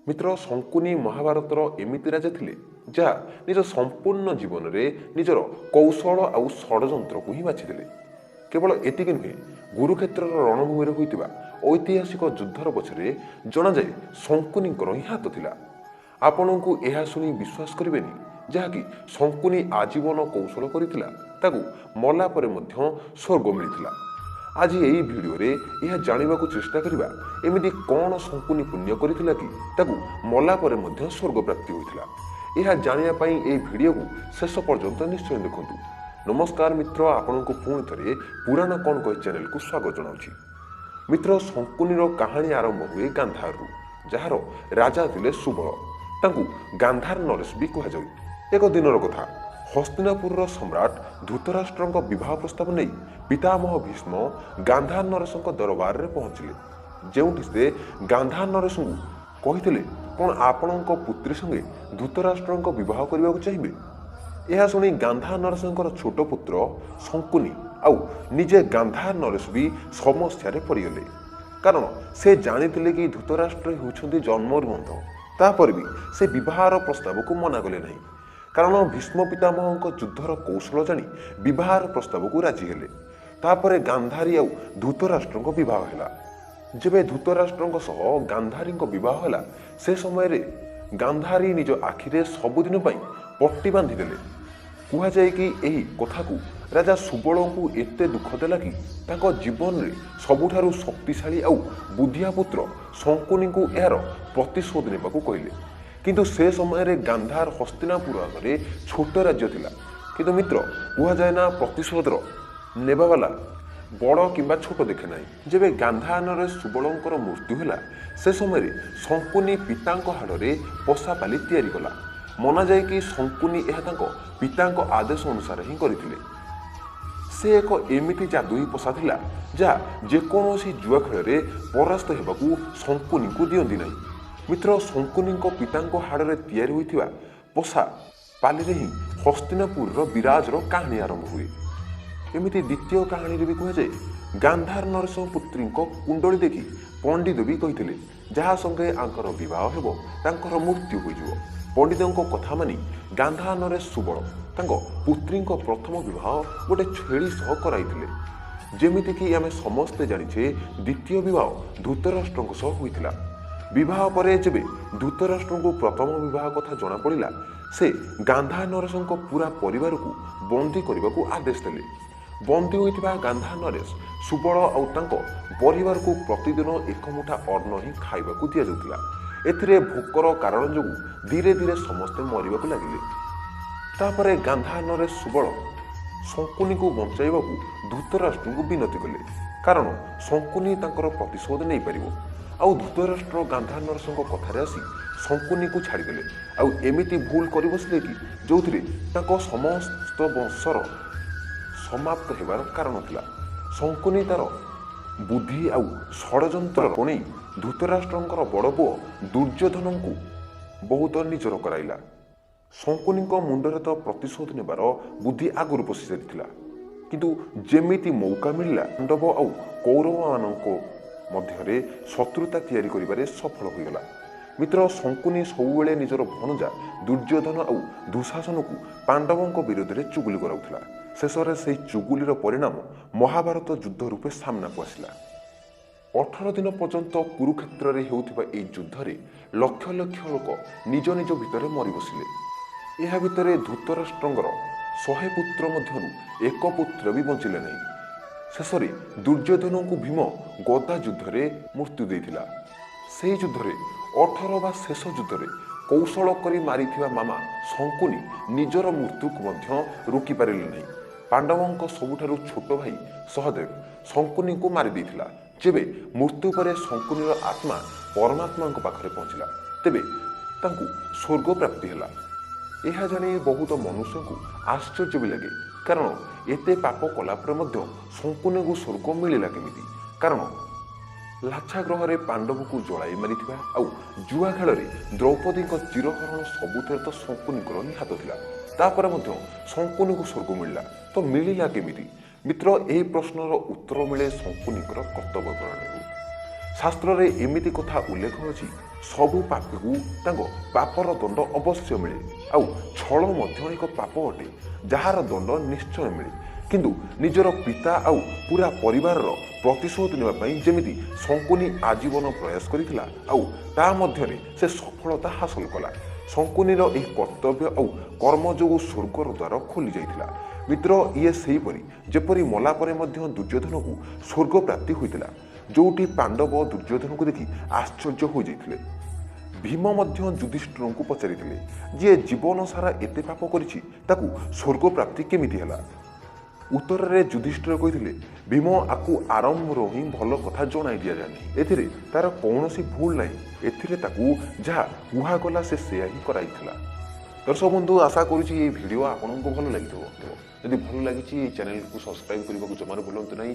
ମିତ୍ର, ଶଙ୍କୁନି ମହାଭାରତର ଏମିତି ରାଜା ଥିଲେ ଯାହା ନିଜ ସମ୍ପୂର୍ଣ୍ଣ ଜୀବନରେ ନିଜର କୌଶଳ ଆଉ ଷଡ଼ଯନ୍ତ୍ରକୁ ହିଁ ବାଛିଥିଲେ। କେବଳ ଏତିକି ନୁହେଁ, କୁରୁକ୍ଷେତ୍ରର ରଣଭୂମିରେ ହୋଇଥିବା ଐତିହାସିକ ଯୁଦ୍ଧର ପଛରେ ଜଣାଯାଏ ଶଙ୍କୁନିଙ୍କର ହିଁ ହାତ ଥିଲା। ଆପଣଙ୍କୁ ଏହା ଶୁଣି ବିଶ୍ୱାସ କରିବେନି, ଯାହାକି ଶଙ୍କୁନି ଆଜୀବନ କୌଶଳ କରିଥିଲା, ତାକୁ ମଲା ପରେ ମଧ୍ୟ ସ୍ୱର୍ଗ ମିଳିଥିଲା। ଆଜି ଏହି ଭିଡ଼ିଓରେ ଏହା ଜାଣିବାକୁ ଚେଷ୍ଟା କରିବା, ଏମିତି କ'ଣ ଶଙ୍କୁନି ପୁଣ୍ୟ କରିଥିଲା କି ତାକୁ ମଲା ପରେ ମଧ୍ୟ ସ୍ୱର୍ଗ ପ୍ରାପ୍ତି ହୋଇଥିଲା। ଏହା ଜାଣିବା ପାଇଁ ଏହି ଭିଡ଼ିଓକୁ ଶେଷ ପର୍ଯ୍ୟନ୍ତ ନିଶ୍ଚୟ ଦେଖନ୍ତୁ। ନମସ୍କାର ମିତ୍ର, ଆପଣଙ୍କୁ ପୁଣି ଥରେ ପୁରାଣ କ'ଣ କହେ ଚ୍ୟାନେଲକୁ ସ୍ୱାଗତ ଜଣାଉଛି। ମିତ୍ର, ଶଙ୍କୁନିର କାହାଣୀ ଆରମ୍ଭ ହୁଏ ଗାନ୍ଧାରରୁ, ଯାହାର ରାଜା ଥିଲେ ସୁବଳ। ତାଙ୍କୁ ଗାନ୍ଧାର ନରେଶ ବି କୁହାଯାଏ। ଏକ ଦିନର କଥା, ହସ୍ତିନାପୁରର ସମ୍ରାଟ ଧୃତରାଷ୍ଟ୍ରଙ୍କ ବିବାହ ପ୍ରସ୍ତାବ ନେଇ ପିତାମହ ଭୀଷ୍ମ ଗାନ୍ଧାର ନରେଶଙ୍କ ଦରବାରରେ ପହଞ୍ଚିଲେ, ଯେଉଁଠି ସେ ଗାନ୍ଧାର ନରେଶଙ୍କୁ କହିଥିଲେ, କ'ଣ ଆପଣଙ୍କ ପୁତ୍ରୀ ସଙ୍ଗେ ଧୃତରାଷ୍ଟ୍ରଙ୍କ ବିବାହ କରିବାକୁ ଚାହିଁବେ? ଏହା ଶୁଣି ଗାନ୍ଧାର ନରେଶଙ୍କର ଛୋଟ ପୁତ୍ର ଶଙ୍କୁନି ଆଉ ନିଜେ ଗାନ୍ଧାର ନରେଶ ବି ସମସ୍ୟାରେ ପଡ଼ିଗଲେ, କାରଣ ସେ ଜାଣିଥିଲେ କି ଧୃତରାଷ୍ଟ୍ର ହେଉଛନ୍ତି ଜନ୍ମରୁ ଅନ୍ଧ। ତାପରେ ବି ସେ ବିବାହର ପ୍ରସ୍ତାବକୁ ମନା କଲେ ନାହିଁ, କାରଣ ଭୀଷ୍ମ ପିତାମହଙ୍କ ଯୁଦ୍ଧର କୌଶଳ ଜାଣି ବିବାହର ପ୍ରସ୍ତାବକୁ ରାଜି ହେଲେ। ତାପରେ ଗାନ୍ଧାରୀ ଆଉ ଧୃତରାଷ୍ଟ୍ରଙ୍କ ବିବାହ ହେଲା। ଯେବେ ଧୃତରାଷ୍ଟ୍ରଙ୍କ ସହ ଗାନ୍ଧାରୀଙ୍କ ବିବାହ ହେଲା, ସେ ସମୟରେ ଗାନ୍ଧାରୀ ନିଜ ଆଖିରେ ସବୁଦିନ ପାଇଁ ପଟି ବାନ୍ଧିଦେଲେ। କୁହାଯାଏ କି ଏହି କଥାକୁ ରାଜା ସୁବଳଙ୍କୁ ଏତେ ଦୁଃଖ ଦେଲା କି ତାଙ୍କ ଜୀବନରେ ସବୁଠାରୁ ଶକ୍ତିଶାଳୀ ଆଉ ବୁଦ୍ଧିଆ ପୁତ୍ର ଶଙ୍କୁନିଙ୍କୁ ଏହାର ପ୍ରତିଶୋଧ ନେବାକୁ କହିଲେ। କିନ୍ତୁ ସେ ସମୟରେ ଗାନ୍ଧାର ହସ୍ତିନାପୁର ଆଗରେ ଛୋଟ ରାଜ୍ୟ ଥିଲା। କିନ୍ତୁ ମିତ୍ର, କୁହାଯାଏ ନା ପ୍ରତିଶୋଧର ନେବାବାଲା ବଡ଼ କିମ୍ବା ଛୋଟ ଦେଖେ ନାହିଁ। ଯେବେ ଗାନ୍ଧାରରେ ସୁବଳଙ୍କର ମୃତ୍ୟୁ ହେଲା, ସେ ସମୟରେ ଶଙ୍କୁନି ପିତାଙ୍କ ହାଡ଼ରେ ପଶାପାଲି ତିଆରି କଲା। ମନାଯାଏ କି ଶଙ୍କୁନି ଏହା ତାଙ୍କ ପିତାଙ୍କ ଆଦେଶ ଅନୁସାରେ ହିଁ କରିଥିଲେ। ସେ ଏକ ଏମିତି ଯାଦୁଇ ପଶା ଥିଲା ଯାହା ଯେକୌଣସି ଜୁଆ ଖେଳରେ ପରାସ୍ତ ହେବାକୁ ଶଙ୍କୁନିଙ୍କୁ ଦିଅନ୍ତି ନାହିଁ। ମିତ୍ର, ଶଙ୍କୁନିଙ୍କ ପିତାଙ୍କ ହାଡ଼ରେ ତିଆରି ହୋଇଥିବା ପଶା ପାଲିରେ ହିଁ ହସ୍ତିନାପୁରର ବିରାଜର କାହାଣୀ ଆରମ୍ଭ ହୁଏ। ଏମିତି ଦ୍ୱିତୀୟ କାହାଣୀରେ ବି କୁହାଯାଏ, ଗାନ୍ଧାର ନରେଶ ପୁତ୍ରୀଙ୍କ କୁଣ୍ଡଳୀ ଦେଖି ପଣ୍ଡିତ ବି କହିଥିଲେ, ଯାହା ସଙ୍ଗେ ଆଙ୍କର ବିବାହ ହେବ ତାଙ୍କର ମୃତ୍ୟୁ ହୋଇଯିବ। ପଣ୍ଡିତଙ୍କ କଥା ମାନି ଗାନ୍ଧାର ନରେଶ ସୁବଳ ତାଙ୍କ ପୁତ୍ରୀଙ୍କ ପ୍ରଥମ ବିବାହ ଗୋଟେ ଛେଳି ସହ କରାଇଥିଲେ। ଯେମିତିକି ଆମେ ସମସ୍ତେ ଜାଣିଛେ, ଦ୍ୱିତୀୟ ବିବାହ ଧୃତରାଷ୍ଟ୍ରଙ୍କ ସହ ହୋଇଥିଲା। ବିବାହ ପରେ ଯେବେ ଧୃତରାଷ୍ଟ୍ରଙ୍କୁ ପ୍ରଥମ ବିବାହ କଥା ଜଣାପଡ଼ିଲା, ସେ ଗାନ୍ଧାର ନରେଶଙ୍କ ପୁରା ପରିବାରକୁ ବନ୍ଦୀ କରିବାକୁ ଆଦେଶ ଦେଲେ। ବନ୍ଦୀ ହୋଇଥିବା ଗାନ୍ଧାର ନରେଶ ସୁବଳ ଆଉ ତାଙ୍କ ପରିବାରକୁ ପ୍ରତିଦିନ ଏକ ମୁଠା ଅନ୍ନ ହିଁ ଖାଇବାକୁ ଦିଆଯାଉଥିଲା। ଏଥିରେ ଭୋକର କାରଣ ଯୋଗୁଁ ଧୀରେ ଧୀରେ ସମସ୍ତେ ମରିବାକୁ ଲାଗିଲେ। ତାପରେ ଗାନ୍ଧାର ନରେଶ ସୁବଳ ଶଙ୍କୁନିକୁ ବଞ୍ଚାଇବାକୁ ଧୃତରାଷ୍ଟ୍ରଙ୍କୁ ବିନତି କଲେ, କାରଣ ଶଙ୍କୁନି ତାଙ୍କର ପ୍ରତିଶୋଧ ନେଇପାରିବ। ଆଉ ଧୃତରାଷ୍ଟ୍ର ଗାନ୍ଧାର ନରେଶଙ୍କ କଥାରେ ଆସି ଶଙ୍କୁନିକୁ ଛାଡ଼ିଦେଲେ, ଆଉ ଏମିତି ଭୁଲ କରି ବସିଲେ କି ଯେଉଁଥିରେ ତାଙ୍କ ସମସ୍ତ ବଂଶର ସମାପ୍ତ ହେବାର କାରଣ ଥିଲା। ଶଙ୍କୁନି ତାର ବୁଦ୍ଧି ଆଉ ଷଡ଼ଯନ୍ତ୍ର ବଣେଇ ଧୃତରାଷ୍ଟ୍ରଙ୍କର ବଡ଼ ପୁଅ ଦୁର୍ଯ୍ୟୋଧନଙ୍କୁ ବହୁତ ନିଜର କରାଇଲା। ଶଙ୍କୁନିଙ୍କ ମୁଣ୍ଡରେ ତ ପ୍ରତିଶୋଧ ନେବାର ବୁଦ୍ଧି ଆଗରୁ ପଶି ସାରିଥିଲା, କିନ୍ତୁ ଯେମିତି ମୌକା ମିଳିଲା, ପାଣ୍ଡବ ଆଉ କୌରବମାନଙ୍କ ମଧ୍ୟରେ ଶତ୍ରୁତା ତିଆରି କରିବାରେ ସଫଳ ହୋଇଗଲା। ମିତ୍ର, ଶଙ୍କୁନି ସବୁବେଳେ ନିଜର ଭଣଜା ଦୁର୍ଯ୍ୟୋଧନ ଆଉ ଦୁଃଶାସନକୁ ପାଣ୍ଡବଙ୍କ ବିରୋଧରେ ଚୁଗୁଲି କରାଉଥିଲା। ଶେଷରେ ସେହି ଚୁଗୁଲିର ପରିଣାମ ମହାଭାରତ ଯୁଦ୍ଧ ରୂପେ ସାମ୍ନାକୁ ଆସିଲା। 18 ଦିନ ପର୍ଯ୍ୟନ୍ତ କୁରୁକ୍ଷେତ୍ରରେ ହେଉଥିବା ଏହି ଯୁଦ୍ଧରେ ଲକ୍ଷ ଲକ୍ଷ ଲୋକ ନିଜ ନିଜ ଭିତରେ ମରି ବସିଲେ। ଏହା ଭିତରେ ଧୃତରାଷ୍ଟ୍ରଙ୍କର 100 ପୁତ୍ର ମଧ୍ୟରୁ ଏକ ପୁତ୍ର ବି ବଞ୍ଚିଲେ ନାହିଁ। ଶେଷରେ ଦୁର୍ଯ୍ୟୋଧନଙ୍କୁ ଭୀମ ଗଦା ଯୁଦ୍ଧରେ ମୃତ୍ୟୁ ଦେଇଥିଲା। ସେହି ଯୁଦ୍ଧରେ 18 ବା ଶେଷ ଯୁଦ୍ଧରେ କୌଶଳ କରି ମାରିଥିବା ମାମା ଶଙ୍କୁନି ନିଜର ମୃତ୍ୟୁକୁ ମଧ୍ୟ ରୋକିପାରିଲେ ନାହିଁ। ପାଣ୍ଡବଙ୍କ ସବୁଠାରୁ ଛୋଟ ଭାଇ ସହଦେବ ଶଙ୍କୁନିଙ୍କୁ ମାରି ଦେଇଥିଲା। ଯେବେ ମୃତ୍ୟୁ ପରେ ଶଙ୍କୁନିର ଆତ୍ମା ପରମାତ୍ମାଙ୍କ ପାଖରେ ପହଞ୍ଚିଲା, ତେବେ ତାଙ୍କୁ ସ୍ୱର୍ଗ ପ୍ରାପ୍ତି ହେଲା। ଏହା ଜାଣି ବହୁତ ମନୁଷ୍ୟଙ୍କୁ ଆଶ୍ଚର୍ଯ୍ୟ ବି ଲାଗେ, କାରଣ ଏତେ ପାପ କଲା ପରେ ମଧ୍ୟ ଶଙ୍କୁନିଙ୍କୁ ସ୍ୱର୍ଗ ମିଳିଲା କେମିତି? କାରଣ ଲାଛାଗ୍ରହରେ ପାଣ୍ଡବକୁ ଜଳାଇ ମାରିଥିବା ଆଉ ଜୁଆ ଖେଳରେ ଦ୍ରୌପଦୀଙ୍କ ଚିରହରଣ ସବୁଥିରେ ତ ଶଙ୍କୁନିଙ୍କର ହିଁ ହାତ ଥିଲା। ତାପରେ ମଧ୍ୟ ଶଙ୍କୁନିଙ୍କୁ ସ୍ୱର୍ଗ ମିଳିଲା ତ ମିଳିଲା କେମିତି? ମିତ୍ର, ଏହି ପ୍ରଶ୍ନର ଉତ୍ତର ମିଳେ ଶଙ୍କୁନିଙ୍କର କର୍ତ୍ତବ୍ୟ ପ୍ରଣାଳୀରୁ। ଶାସ୍ତ୍ରରେ ଏମିତି କଥା ଉଲ୍ଲେଖ ଅଛି, ସବୁ ପାପୀକୁ ତାଙ୍କ ପାପର ଦଣ୍ଡ ଅବଶ୍ୟ ମିଳେ, ଆଉ ଛଳ ମଧ୍ୟ ଏକ ପାପ ଅଟେ ଯାହାର ଦଣ୍ଡ ନିଶ୍ଚୟ ମିଳେ। କିନ୍ତୁ ନିଜର ପିତା ଆଉ ପୁରା ପରିବାରର ପ୍ରତିଶୋଧ ନେବା ପାଇଁ ଯେମିତି ଶଙ୍କୁନି ଆଜୀବନ ପ୍ରୟାସ କରିଥିଲା, ଆଉ ତା ମଧ୍ୟରେ ସେ ସଫଳତା ହାସଲ କଲା। ଶଙ୍କୁନିର ଏହି କର୍ତ୍ତବ୍ୟ ଆଉ କର୍ମ ଯୋଗୁଁ ସ୍ୱର୍ଗର ଦ୍ୱାର ଖୋଲି ଯାଇଥିଲା। ମିତ୍ର, ଇଏ ସେହିପରି ଯେପରି ମଲା ପରେ ମଧ୍ୟ ଦୁର୍ଯ୍ୟୋଧନକୁ ସ୍ୱର୍ଗ ପ୍ରାପ୍ତି ହୋଇଥିଲା, ଯୋଉଠି ପାଣ୍ଡବ ଦୁର୍ଯ୍ୟୋଧନକୁ ଦେଖି ଆଶ୍ଚର୍ଯ୍ୟ ହୋଇଯାଇଥିଲେ। ଭୀମ ମଧ୍ୟ ଯୁଧିଷ୍ଠିରଙ୍କୁ ପଚାରିଥିଲେ, ଯିଏ ଜୀବନ ସାରା ଏତେ ପାପ କରିଛି ତାକୁ ସ୍ୱର୍ଗ ପ୍ରାପ୍ତି କେମିତି ହେଲା? ଉତ୍ତରରେ ଯୁଧିଷ୍ଠିର କହିଥିଲେ, ଭୀମ, ଆକୁ ଆରମ୍ଭରୁ ହିଁ ଭଲ କଥା ଜଣାଇ ଦିଆଯାଏ, ଏଥିରେ ତାର କୌଣସି ଭୁଲ ନାହିଁ। ଏଥିରେ ତାକୁ ଯାହା କୁହାଗଲା ସେ ସେୟା ହିଁ କରାଇଥିଲା। ଦର୍ଶକ ବନ୍ଧୁ, ଆଶା କରୁଛି ଏଇ ଭିଡ଼ିଓ ଆପଣଙ୍କୁ ଭଲ ଲାଗିଥିବ। ଯଦି ଭଲ ଲାଗିଛି, ଏଇ ଚ୍ୟାନେଲକୁ ସବସ୍କ୍ରାଇବ୍ କରିବାକୁ ଜମାରୁ ଭୁଲନ୍ତୁ ନାହିଁ।